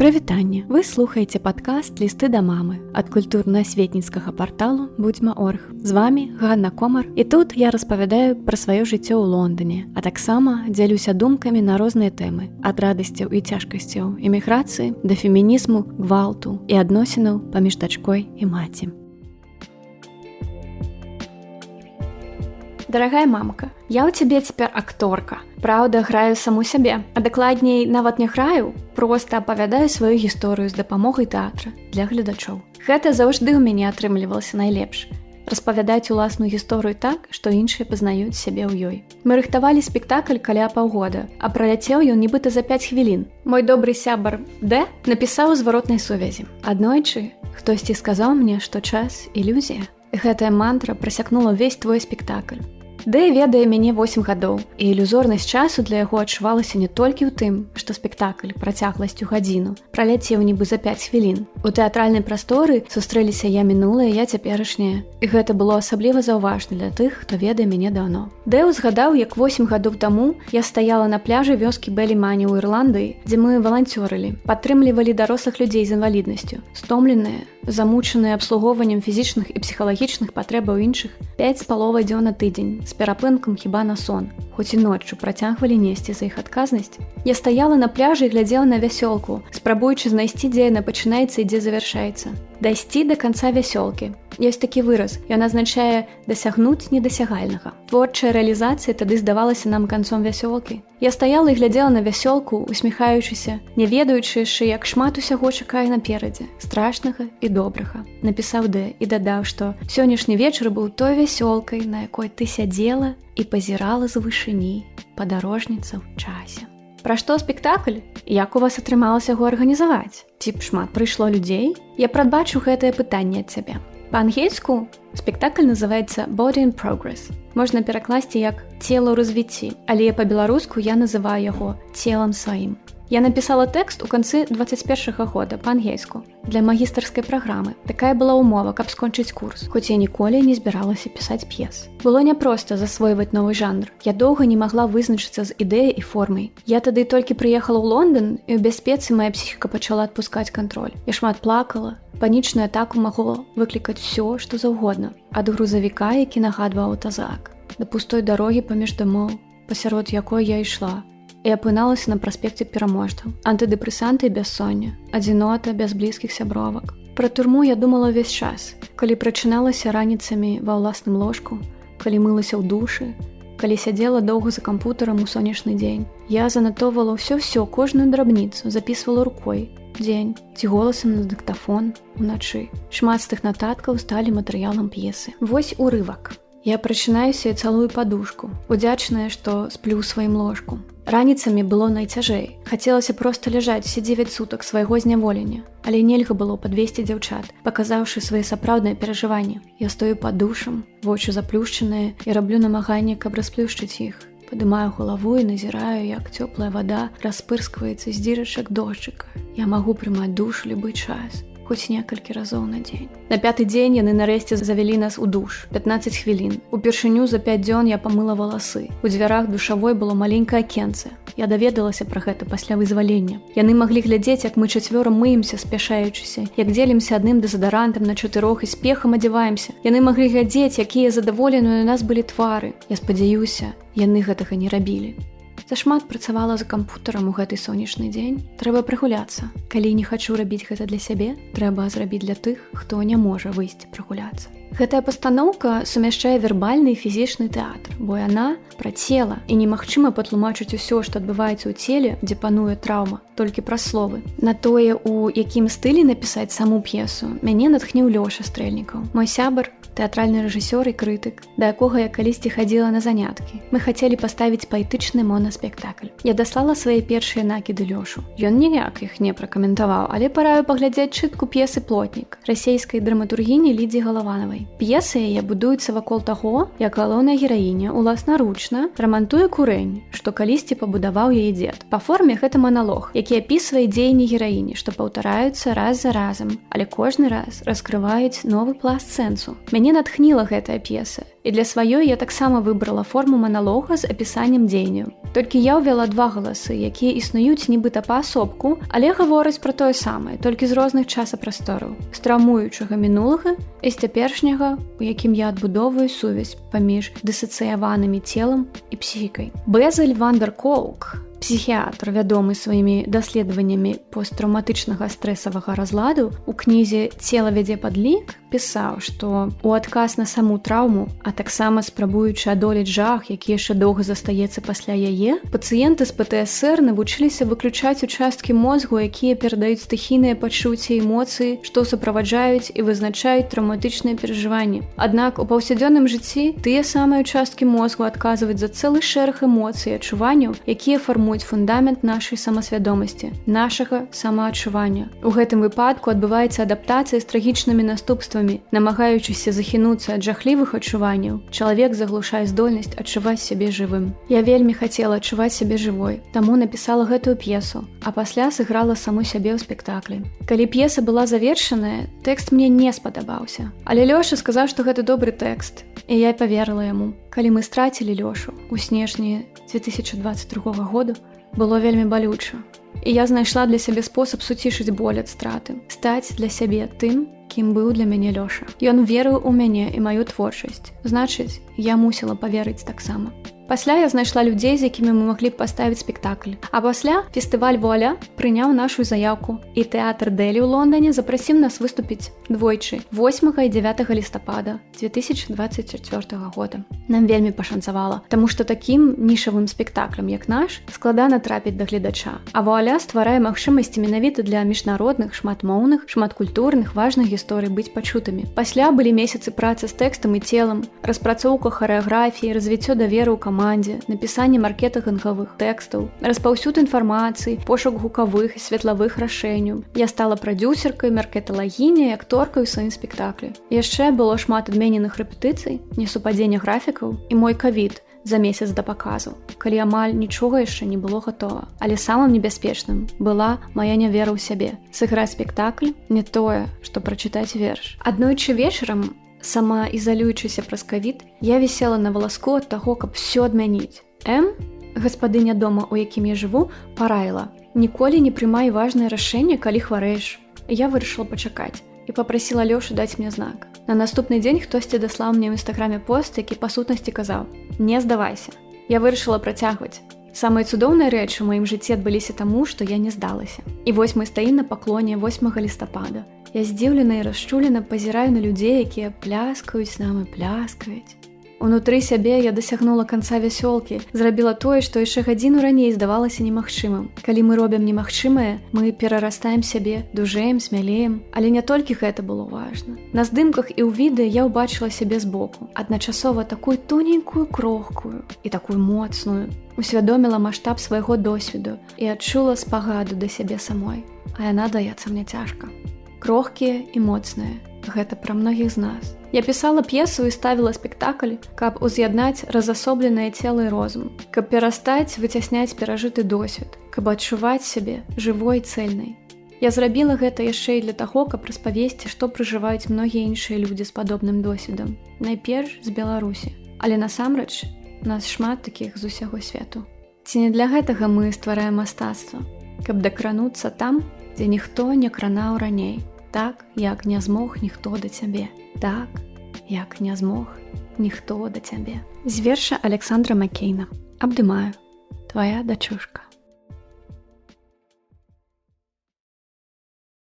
Прывітанне! Вы слухаеце падкаст «Лісты да мамы» ад культурна-асветніцкага парталу Будзьма.орг. З вами Ганна Комар, і тут я распавядаю пра сваё жыццё ў Лондоне, а таксама дзялюся думкамі на розныя тэмы, ад радасцяў і цяжкасцяў эміграцыі да фемінізму, гвалту і адносінаў паміж дачкой і маці. Дарагая мамка, я ў цябе цяпер акторка. Праўда, граю саму сябе. А дакладней, нават не граю, проста апавядаю сваю гісторыю з дапамогай тэатра для гледачоў. Гэта заўжды ў мяне атрымлівалася найлепш. Распавядаць уласную гісторыю так, што іншыя пазнаюць сябе ў ёй. Мы рыхтавалі спектакль каля паўгода, а праляцеў ён нібыта за 5 хвілін. Мой добры сябар Д напісаў у зваротнай сувязі. Аднойчы хтосьці сказаў мне, што час ілюзія. Гэтая мантра прасякнула ўвесь твой спектакль. Дэ ведае мяне 8 гадоў, і ілюзорнасць часу для яго адчувалася не толькі ў тым, што спектакль працягласцю гадзіну праляцеў нібы за 5 хвілін. У тэатральнай прасторы сустрэліся я мінулая, я цяперашняя. І гэта было асабліва заўважна для тых, хто ведае мяне даўно. Дэ узгадаў, як 8 гадоў таму я стаяла на пляжы вёскі Белімані ў Ірландыі, дзе мы валанцёрылі, падтрымлівалі дарослых людзей з інваліднасцю, стомленыя, замучаныя абслугоўваннем фізічных і псіхалагічных патрэбаў іншых, 5,5 дзён на тыдзень з перапынкам хіба на сон, хоць і ноччу працягвалі несці за іх адказнасць. Я стаяла на пляжы і глядзела на вясёлку, спрабуючы знайсці, дзе яна пачынаецца і дзе завяршаецца. Дайсці да канца вясёлкі. Ёсць такі выраз, ён азначае дасягнуць недасягальнага. Творчая рэалізацыя тады здавалася нам канцом вясёлкі. Я стаяла і глядзела на вясёлку, усміхаючыся, не ведаючы яшчэ, як шмат усяго чакае наперадзе, страшнага і добрага. Напісаў Дэ і дадаў, што сённяшні вечар быў той вясёлкай, на якой ты сядзела і пазірала з вышыні падарожніца ў часе. Пра што спектакль? Як у вас атрымалася яго арганізаваць? Ці б шмат прыйшло людзей? Я прадбачу гэтае пытанне ад цябе. Па-ангельску спектакль называецца Body in Progress. Можна перакласці як «Цела ў развіцці», але па-беларуску я называю яго «Целам сваім». Я напісала тэкст у канцы 21 года па-ангельску для магістарскай праграмы. Такая была ўмова, каб скончыць курс, хоць я ніколі не збіралася пісаць п'ес. Было няпроста засвойваць новы жанр. Я доўга не магла вызначыцца з ідэяй і формай. Я тады толькі прыехала ў Лондон, і ў бяспецы моя псіхіка пачала адпускаць кантроль. Я шмат плакала. Панічную атаку магло выклікаць усё, што заўгодна. Ад грузавіка, які нагадваў аўтазак, да пустой дарогі паміж дамоў, пасярод якой я ішла і апыналася на праспекце Пераможцаў. Антыдэпрэсанты і бяссонне, адзінота без блізкіх сябровак. Пра турму я думала ўвесь час, калі прачыналася раніцамі ва ўласным ложку, калі мылася ў душы, калі сядзела доўга за кампутарам у сонечны дзень. Я занатоўвала ўсё-ўсё, кожную драбніцу, запісвала рукой дзень ці голасам на дыктафон уначы. Шмат з тых нататкаў сталі матэрыялам п'есы. Вось урывак. Я прачынаюся і цалую падушку, удзячная, што сплю ў сваім ложку. Раніцамі было найцяжэй. Хацелася проста ляжаць усе 9 сутак свайго зняволення, але нельга было падвесці дзяўчат, паказаўшы свае сапраўдныя перажыванні. Я стою пад душам, вочы заплюшчаныя, і раблю намаганне, каб расплюшчыць іх. Падымаю галаву і назіраю, як цёплая вада распырскваецца з дзірачак дожджыка. Я магу прымаць душ у любы час, хоць некалькі разоў на дзень. На пяты дзень яны нарэшце завялі нас у душ. 15 хвілін. Упершыню за 5 дзён я памыла валасы. У дзвярах душавой было маленькае акенца. Я даведалася пра гэта пасля вызвалення. Яны маглі глядзець, як мы чацвёра мыемся, спяшаючыся, як дзелімся адным дэзадарантам на чатырох і спехам адзяваемся. Яны маглі глядзець, якія задаволеныя у нас былі твары. Я спадзяюся, яны гэтага не рабілі. Зашмат працавала за кампутарам у гэты сонечны дзень. Трэба прагуляцца. Калі не хачу рабіць гэта для сябе, трэба зрабіць для тых, хто не можа выйсці прагуляцца. Гэтая пастаноўка сумяшчае вербальны і фізічны тэатр, бо яна пра цела, і немагчыма патлумачыць усё, што адбываецца ў целе, дзе пануе траўма, толькі праз словы. На тое, у якім стылі напісаць саму п'есу, мяне натхніў Лёша Стрэльнікаў. Мой сябар, тэатральны рэжысёр і крытык, да якога я калісьці хадзіла на заняткі. Мы хацелі паставіць паэтычны монаспектакль. Я даслала свае першыя накіды Лёшу. Ён ніяк іх не пракаментаваў, але параіў паглядзець чытку п'есы «Плотнік» расійскай драматургіні Лідзі Галаванавай. П'еса яе будуецца вакол таго, як галоўная гераіня уласнаручна рамантуе курэнь, што калісьці пабудаваў яе дзед. Па форме гэта маналог, які апісвае дзеянні гераіні, што паўтараюцца раз за разам, але кожны раз раскрываюць новы пласт сэнсу. Мяне Мяне натхніла гэтая п'еса, і для сваёй я таксама выбрала форму маналога з апісаннем дзеянняў. Толькі я ўвяла два галасы, якія існуюць нібыта паасобку, але гавораць пра тое самае, толькі з розных часапрастораў, з траўмуючага мінулага і з цяперашняга, у якім я адбудоўваю сувязь паміж дысацыяванымі целам і псіхікай. Безель Вандерколк, псіхіятр, вядомы сваімі даследаваннямі посттраўматычнага стрэсавага разладу, у кнізе «Цела вядзе падлік» пісаў, што ў адказ на саму траўму, а таксама спрабуючы адолець жах, які яшчэ доўга застаецца пасля яе, пацыенты з ПТСР навучыліся выключаць участкі мозгу, якія перадаюць стыхійныя пачуцці, эмоцыі, што суправаджаюць і вызначаюць траўматычныя перажыванні. Аднак у паўсядзённым жыцці тыя самыя участкі мозгу адказваюць за цэлы шэраг эмоцый і адчуванняў, якія фармуюць фундамент нашай самасвядомасці, нашага самаадчування. У гэтым выпадку адбываецца адаптацыя з трагічнымі наступствамі. Намагаючыся захінуцца ад жахлівых адчуванняў, чалавек заглушае здольнасць адчуваць сябе жывым. Я вельмі хацела адчуваць сябе жывой, таму напісала гэтую п'есу, а пасля сыграла саму сябе ў спектаклі. Калі п'еса была завершаная, тэкст мне не спадабаўся. Але Лёша сказаў, што гэта добры тэкст, і я паверыла яму. Калі мы страцілі Лёшу у снежні 2022 году, было вельмі балюча. І я знайшла для сябе спосаб суцішыць боль ад страты, стаць для сябе тым, кім быў для мяне Лёша. Ён верыў у мяне і маю творчасць. Значыць, я мусіла паверыць таксама. Пасля я знайшла людзей, з якімі мы маглі б паставіць спектакль. А пасля фестываль «Вуаля» прыняў нашу заяўку. І тэатр Дэлі ў Лондоне запрасіў нас выступіць двойчы, 8 і 9 лістапада 2024 года. Нам вельмі пашанцавала, таму што такім нішавым спектаклем, як наш, складана трапіць да гледача. А «Вуаля» стварае магчымасці менавіта для міжнародных, шматмоўных, шматкультурных, важных гісторый быць пачутымі. Пасля былі месяцы працы з тэкстам і целам, распрацоўка харэаграфіі, развіццё даверу ў камандзе, напісанне маркетынгавых тэкстаў, распаўсюд інфармацыі, пошук гукавых і светлавых рашэнняў. Я стала прадзюсеркай, маркеталагіняй, акторкай у сваім спектаклі. Яшчэ было шмат адмененых рэпетыцый, несупадзення графікаў і мой кавід за месяц да паказу, калі амаль нічога яшчэ не было гатова. Але самым небяспечным была мая нявера ў сябе. Сыграць спектакль не тое, што прачытаць верш. Аднойчы вечарам, сама ізалюючыся праз кавід, я вісела на валаску ад таго, каб всё адмяніць. М, гаспадыня дома, у якім я жыву, параіла: «Ніколі не прымай важнае рашэнне, калі хварэеш». Я вырашыла пачакаць і папрасіла Лёшу даць мне знак. На наступны дзень хтосьці даслаў мне ў інстаграме пост, які па сутнасці казаў: «Не здавайся». Я вырашыла працягваць. Самыя цудоўныя рэчы ў маім жыцці адбыліся таму, што я не здалася. І вось мы стаім на паклоне 8 лістапада. Я здзіўлена і расчулена пазіраю на людзей, якія пляскаюць нам і пляскаюць. Унутры сябе я дасягнула канца вясёлкі, зрабіла тое, што яшчэ гадзіну раней здавалася немагчымым. Калі мы робім немагчымае, мы перарастаем сябе, дужэем, смялеем, але не толькі гэта было важна. На здымках і ў відэа я ўбачыла сябе збоку, адначасова такую тоненькую, крохкую і такую моцную. Усвядоміла маштаб свайго досведу і адчула спагаду да сябе самой. А яна даецца мне цяжка. Крохкія і моцныя. Гэта пра многіх з нас. Я пісала п'есу і ставіла спектакль, каб уз'яднаць разасобленае цела і розум, каб перастаць выцясняць перажыты досвед, каб адчуваць сябе жывой, цельнай. Я зрабіла гэта яшчэ і для таго, каб распавесці, што пражываюць многія іншыя людзі з падобным досведам, найперш з Беларусі. Але насамрэч нас шмат такіх з усяго свету. Ці не для гэтага мы ствараем мастацтва, каб дакрануцца там, дзе ніхто не кранаў раней, так, як не змог ніхто да цябе, так, як не змог ніхто да цябе. З верша Александра Маккейна. Абдымаю, твоя дачушка.